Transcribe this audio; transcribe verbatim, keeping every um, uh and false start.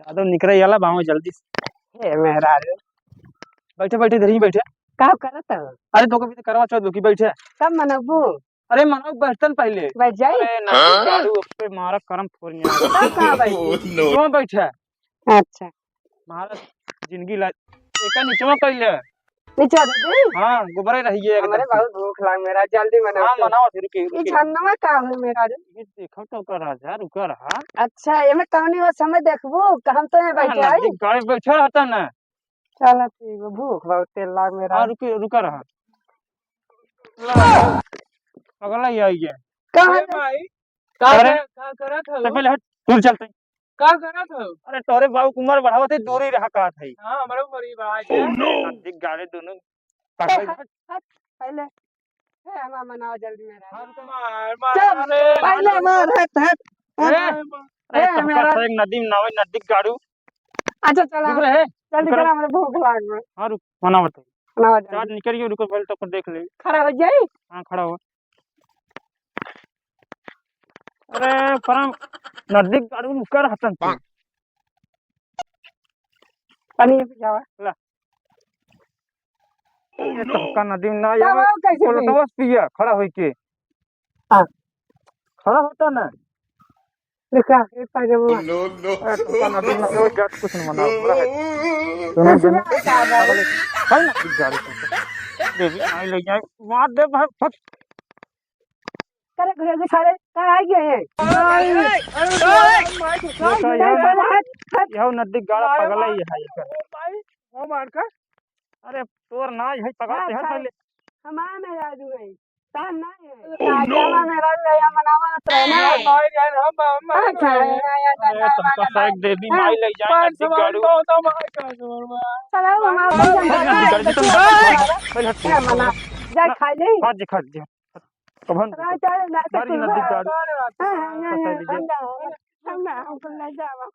यादव निकरे याला बाहों जल्दी से। ए मेहरारू। बैठे, बैठे, इधर ही बैठे। का करत हो? अरे, तोके भी तो करवा चौथ की बैठे। कब मनबू? अरे, मनाओ, बैठतन पहले। बैठ जाई? अरे, ना, दारू पे मारा करम फोड़िया। तब कहाँ बैठी? क्यों बैठे? अच्छा। महाराज, जिंदगी ला, एका निचवा कइले। निचवा दे दे? हाँ, गोबरे रहिए एकदम। हमरे बहुत भूख लाग मेरा, जल्दी मनाओ हाँ, तो। मनाओ, रुके, ई रुके। छन्नवा का हो मेरा रे? ये देखो तो ओकर राजा, रुका रहा। अच्छा, एमे कौनी हो समय देखबू, हम तो यहाँ हाँ, बैठे ना, आई। गाड़ी बैठे रहता ना। चला ठीक बा, भूख बहुत तेज लाग मेरा। हाँ, रुके, रुका रहा। पगला ही आई है। कहाँ अरे है? भाई, का अरे? कर-, का करत हो? तो पहले हट, दूर चलते। का करत हो? अरे तोरे बाबू के उम्र बढ़ावत है, दूर ही रहा कहत है। हाँ, हमरो उम्र ही बढ़ा है। नजदीक गाड़ी दोनों पकड़। हट, हट, पहले। ए, हमार मनाओ जल्दी मेरा। हाँ, रुको। मार, मार, चल, अरे, पहले मार। मार, हट, हट, हट। ए, अरे, ए, तोहका मेरा तो एक नदी में नावे, नजदीक गाड़ू। अच्छा, चला। रुक रहे, जल्दी रुक रहे। करा, हमरे भूख लाग गए। हाँ, रुक, मनाओ तो। मनाओ जल्दी। चाट निकल गई, रुको, पहले तो देख ले। खड़ा हो जाई। हाँ, खड़ा हो। अरे, परम नजदीक गाड़ू कर हतन तू। पानी पी जावा। ला। ए, तोहका नदी में ना तब आवे, आओ कैसे वो पी? लोटवा से पिया, खड़ा होई के। हाँ। खड़ा होता ना। देखा, एक पा जावा। ए, तोहका नदी में ना आवे, जात कुछ न मना, बुरा है। सुनो, सुनो। है ना, गाड़ी को। देवी, आई ले जाए, मार दे भाई, फट। करे घुरे के सारे कहाँ आ गए हैं? ये तो यार, हट, हट। यह नदी गाड़ा पगला ही है एकर। वो मार कर। अरे तोर ना है, पकड़ हाँ, ते हट पहले। हमारा मेहरारू है, तार ना है। Oh, no। हमारा मेहरारू है, हम मनावा तो है ना। मार यार, हम, हम, हम अच्छा, है। अरे, तुमका साइड दे दी, हाँ। माई ले जाए, नदी गाड़ू। चलो, हम आप पहले हट, पहले हट। क्या मना? जा खा ले। हाँ जी, खा लीजिए। कभन हाँ, चल, ना, मारी चल, नदी गाड़ू। हाँ, हाँ, हाँ, पकड़ लीजिए। हम ना, हम ना, हमको ले जाओ।